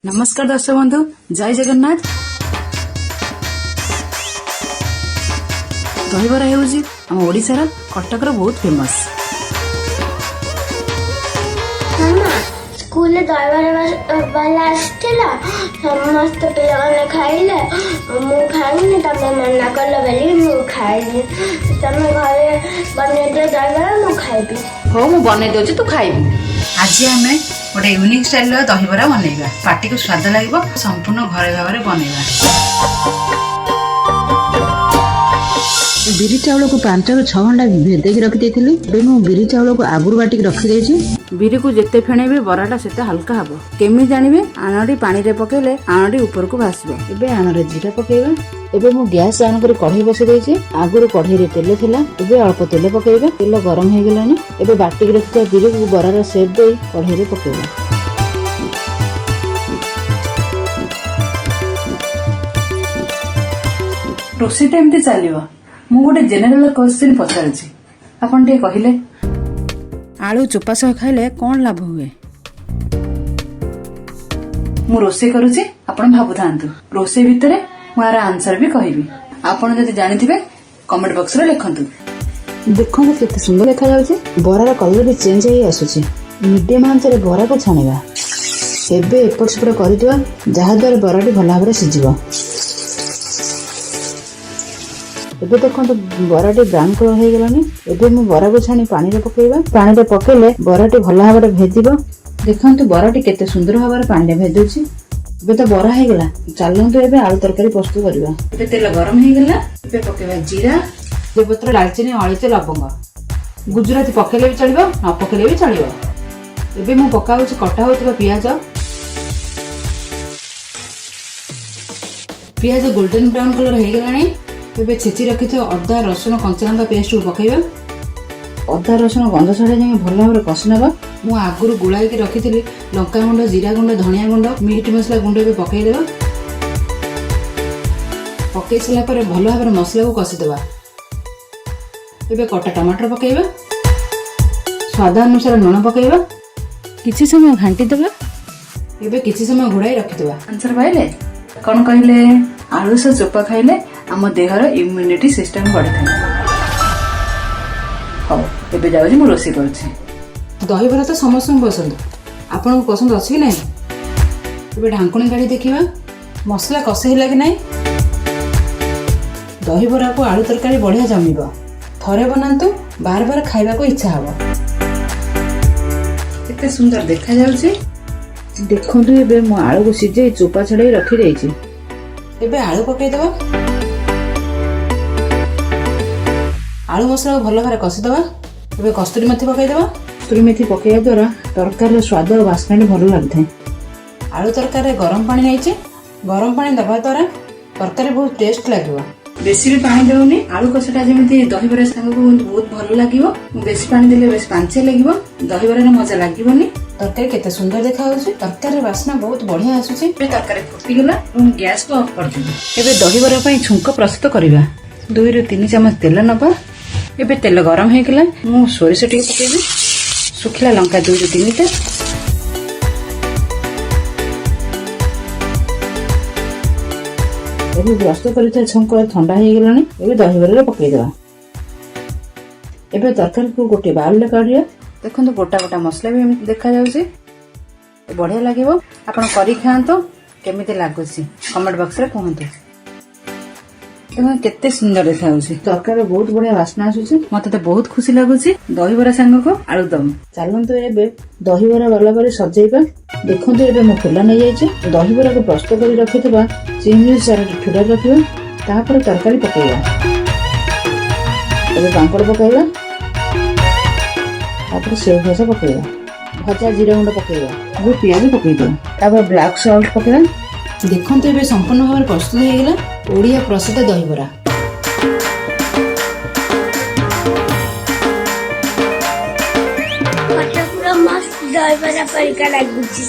ନମସ୍କାର ଦର୍ଶକ ବନ୍ଧୁ, ଜୟ ଜଗନ୍ନାଥ। ଦହିବରା ହେଉଛି ଆମ ଓଡ଼ିଶାର କଟକର ବହୁତ ଫେମସ୍। ମାମା, ସ୍କୁଲରେ ଦହିବରା ବାଲା ଆସିଥିଲା। ସମସ୍ତ ପିଲାମାନେ ଖାଇଲେ, ମୁଁ ଖାଇନି। ତମେ ମନା କଲ ବୋଲି ମୁଁ ଖାଇନି। ତମେ ଘରେ ବନେଇ ଦିଅ ଦହିବରା, ମୁଁ ଖାଇବି। ହଉ, ମୁଁ ବନେଇ ଦଉଛି, ତୁ ଖାଇବୁ। ଆଜି ଆମେ ଗୋଟେ ୟୁନିକ୍ ଷ୍ଟାଇଲର ଦହିବରା ବନେଇବା। ପାଟିକୁ ସ୍ୱାଦ ଲାଗିବ, ସମ୍ପୂର୍ଣ୍ଣ ଘରୋଇ ଭାବରେ ବନେଇବା। ବିରି ଚାଉଳକୁ 5ରୁ 6 ଘଣ୍ଟା ଭେଦେଇକି ରଖିଦେଇଥିଲି। ଏବେ ମୁଁ ବିରି ଚାଉଳକୁ ଆଗରୁ ବାଟିକି ରଖିଦେଇଛି। ବିରିକୁ ଯେତେ ଫେଣେଇବେ, ବରାଟା ସେତେ ହାଲକା ହବ। କେମିତି ଜାଣିବେ? ଆଣଟି ପାଣିରେ ପକେଇଲେ ଆଣଟି ଉପରକୁ ଭାସିବ। ଏବେ ଆଣରେ ଜିରା ପକେଇବା। ଏବେ ମୁଁ ଗ୍ୟାସ୍ ଅନ୍ କରି କଢେଇ ବସେଇ ଦେଇଛି। ଆଗରୁ କଢେଇରେ ତେଲ ଥିଲା, ଏବେ ଅଳ୍ପ ତେଲ ପକେଇବା। ତେଲ ଗରମ ହେଇଗଲାଣି। ଏବେ ବାଟିକି ରଖିଥିବା ବିରିକୁ ବରାର ସେପ୍ ଦେଇ କଢେଇରେ ପକେଇବା। ରୋଷେଇ ତ ଏମିତି ଚାଲିବ, ମୁଁ ଗୋଟେ ଜେନେରାଲ କ୍ୱେଶ୍ଚିନ୍ ପଚାରୁଛି, ଆପଣ ଟିକେ କହିଲେ, ଆଳୁ ଚୋପା ସହ ଖାଇଲେ କଣ ଲାଭ ହୁଏ? ମୁଁ ରୋଷେଇ କରୁଛି, ଆପଣ ଭାବୁଥାନ୍ତୁ। ରୋଷେଇ ଭିତରେ ମୁଁ ଏହାର ଆନ୍ସର ବି କହିବି। ଆପଣ ଯଦି ଜାଣିଥିବେ, କମେଣ୍ଟ ବକ୍ସରେ ଲେଖନ୍ତୁ। ଦେଖନ୍ତୁ, କେତେ ସୁନ୍ଦର ଦେଖାଯାଉଛି। ବରାର କଲର ବି ଚେଞ୍ଜ ହେଇ ଆସୁଛି। ମିଡିୟମ ଆଞ୍ଚରେ ବରାକୁ ଛାଣିବା। ଏବେ ଏପଟ ସେପଟ କରିଦେବା, ଯାହାଦ୍ୱାରା ବରାଟି ଭଲ ଭାବରେ ସିଝିବ। ଏବେ ଦେଖନ୍ତୁ, ବରାଟି ବ୍ରାଉନ କଲର ହେଇଗଲାଣି। ଏବେ ମୁଁ ବରାକୁ ଛାଣି ପାଣିରେ ପକେଇବା। ପାଣିରେ ପକେଇଲେ ବରାଟି ଭଲ ଭାବରେ ଭେଦିବ। ଦେଖନ୍ତୁ, ବରାଟି କେତେ ସୁନ୍ଦର ଭାବରେ ପାଣିରେ ଭେଦୁଛି। ଏବେ ତ ବରା ହେଇଗଲା, ଚାଲନ୍ତୁ ଏବେ ଆଳୁ ତରକାରୀ ପ୍ରସ୍ତୁତ କରିବା। ଏବେ ତେଲ ଗରମ ହେଇଗଲା। ଏବେ ପକେଇବା ଜିରା, ତେଜପତ୍ର, ଡାଲଚିନି, ଅଳେଇଚ, ଲବଙ୍ଗ। ଗୁଜୁରାତି ପକେଇଲେ ବି ଚଳିବ, ନ ପକେଇଲେ ବି ଚଳିବ। ଏବେ ମୁଁ ପକାଉଛି କଟା ହେଉଥିବା ପିଆଜ। ପିଆଜ ଗୋଲ୍ଡେନ ବ୍ରାଉନ କଲର ହେଇଗଲାଣି। ଏବେ ଛେଚି ରଖିଥିବା ଅଦା, ରସୁଣ, କଞ୍ଚା ଲଙ୍କା ପେଷ୍ଟକୁ ପକେଇବା। ଅଦା ରସୁଣ ଗନ୍ଧ ଛାଡ଼ିବା ଯାଏଁ ଭଲ ଭାବରେ କଷି ନେବା। ମୁଁ ଆଗରୁ ଗୋଳାଇକି ରଖିଥିଲି ଲଙ୍କା ଗୁଣ୍ଡ, ଜିରା ଗୁଣ୍ଡ, ଧନିଆ ଗୁଣ୍ଡ, ମିଟ୍ ମସଲା ଗୁଣ୍ଡ। ଏବେ ପକେଇଦେବା। ପକେଇ ସାରିଲା ପରେ ଭଲ ଭାବରେ ମସଲାକୁ କଷିଦେବା। ଏବେ କଟା ଟମାଟର ପକେଇବା। ସ୍ୱାଦ ଅନୁସାରେ ଲୁଣ ପକେଇବା। କିଛି ସମୟ ଘାଣ୍ଟି ଦେବା। ଏବେ କିଛି ସମୟ ଘୋଡ଼ାଇ ରଖିଦେବା। ଆନ୍ସର ପାଇଲେ? କଣ କହିଲେ? ଆଳୁ ସହ ଚୋପା ଖାଇଲେ ଆମ ଦେହର ଇମ୍ୟୁନିଟି ସିଷ୍ଟମ ବଢିଥାଏ। ହଉ, ଏବେ ଯାଉଛି, ମୁଁ ରୋଷେଇ କରୁଛି। ଦହିବରା ତ ସମସ୍ତଙ୍କୁ ପସନ୍ଦ। ଆପଣଙ୍କୁ ପସନ୍ଦ ଅଛି କି ନାହିଁ? ଏବେ ଢାଙ୍କୁଣୀ କାଢ଼ି ଦେଖିବା ମସଲା କଷି ହେଲା କି ନାହିଁ। ଦହିବରାକୁ ଆଳୁ ତରକାରୀ ବଢ଼ିଆ ଜମିବ। ଥରେ ବନାନ୍ତୁ, ବାର ବାର ଖାଇବାକୁ ଇଚ୍ଛା ହବ। କେତେ ସୁନ୍ଦର ଦେଖାଯାଉଛି। ଦେଖନ୍ତୁ, ଏବେ ମୁଁ ଆଳୁକୁ ସିଝେଇ ଚୋପା ଛଡ଼େଇ ରଖିଦେଇଛି। ଏବେ ଆଳୁ ପକେଇଦେବା। ଆଳୁ ମସଲାକୁ ଭଲ ଭାବରେ କଷିଦେବା। ଏବେ କସ୍ତୁରୀ ମେଥି ପକେଇଦେବା। କସ୍ତୁରୀ ମେଥି ପକେଇବା ଦ୍ୱାରା ତରକାରୀର ସ୍ୱାଦ ଓ ବାସ୍ନାଟି ଭଲ ଲାଗିଥାଏ। ଆଳୁ ତରକାରୀରେ ଗରମ ପାଣି ନେଇଛି। ଗରମ ପାଣି ଦେବା ଦ୍ୱାରା ତରକାରୀ ବହୁତ ଟେଷ୍ଟ ଲାଗିବ। ବେଶୀ ବି ପାଣି ଦେଉନି। ଆଳୁ କଷାଟା ଯେମିତି ଦହିବରା ସାଙ୍ଗକୁ ବହୁତ ଭଲ ଲାଗିବ। ମୁଁ ବେଶୀ ପାଣି ଦେଲେ ବେଶୀ ପାଞ୍ଚିଆ ଲାଗିବ, ଦହିବରାରେ ମଜା ଲାଗିବନି। ତରକାରୀ କେତେ ସୁନ୍ଦର ଦେଖାଯାଉଛି। ତରକାରୀର ବାସ୍ନା ବହୁତ ବଢିଆ ଆସୁଛି। ଏବେ ତରକାରୀ ଫୁଟିଗଲା ଏବଂ ଗ୍ୟାସକୁ ଅଫ୍ କରିଦେବି। ଏବେ ଦହିବରା ପାଇଁ ଛୁଙ୍କ ପ୍ରସ୍ତୁତ କରିବା। 2ରୁ 3 ଚାମଚ ତେଲ ନେବା। ଏବେ ତେଲ ଗରମ ହେଇଗଲା। ମୁଁ ସୋରିଷ ଟିକେ ପକେଇବି, ଶୁଖିଲା ଲଙ୍କା 2ରୁ 3ଟା। ଏବେ ପ୍ରସ୍ତୁତ କରିଥିବା ଛୁଙ୍କ ଥଣ୍ଡା ହେଇଗଲାଣି। ଏବେ ଦହିବରାରେ ପକେଇଦେବା। ଏବେ ତରକାରୀକୁ ଗୋଟେ ବାଉଲରେ କାଢିବା। ଦେଖନ୍ତୁ, ଗୋଟା ଗୋଟା ମସଲା ବି ଏମିତି ଦେଖାଯାଉଛି। ବଢିଆ ଲାଗିବ। ଆପଣ କରିକି ଖାଆନ୍ତୁ। କେମିତି ଲାଗୁଛି କମେଣ୍ଟ ବକ୍ସରେ କୁହନ୍ତୁ। ଦେଖନ୍ତୁ, କେତେ ସୁନ୍ଦର ଦେଖାଯାଉଛି। ତରକାରୀରେ ବହୁତ ବଢିଆ ବାସ୍ନା ଆସୁଛି। ମତେ ତ ବହୁତ ଖୁସି ଲାଗୁଛି। ଦହିବରା ସାଙ୍ଗକୁ ଆଳୁଦମ। ଚାଲନ୍ତୁ, ଏବେ ଦହିବରା ଗଲା ପରେ ସଜେଇବା। ଦେଖନ୍ତୁ, ଏବେ ମୁଁ ଠୁଲା ନେଇଯାଇଛି। ଦହିବରାକୁ ପ୍ରସ୍ତୁତ କରି ରଖିଥିବା ଚିଙ୍ଗୁଡ଼ି ଚାରୋଟି ଠୁଲାରେ ରଖିବା। ତାପରେ ତରକାରୀ ପକେଇବା। ଏବେ ପାମ୍ପଡ଼ ପକେଇବା। ତାପରେ ସେଉ ଭଜା ପକେଇବା, ଭଜା ଜିରା ଗୁଣ୍ଡ ପକେଇବା। ଏବେ ପିଆଜ ପକେଇଦେବା। ତାପରେ ବ୍ଲାକ୍ ସଲ୍ଟ ପକେଇବା। ଦେଖନ୍ତୁ, ଏବେ ସମ୍ପୂର୍ଣ୍ଣ ଭାବରେ ପ୍ରସ୍ତୁତ ହେଇଗଲା ଓଡ଼ିଆ ପ୍ରସିଦ୍ଧ ଦହିବରା। କଟକର ମସ୍ତ ଦହିବରା ପରିକା ଲାଗୁଛି।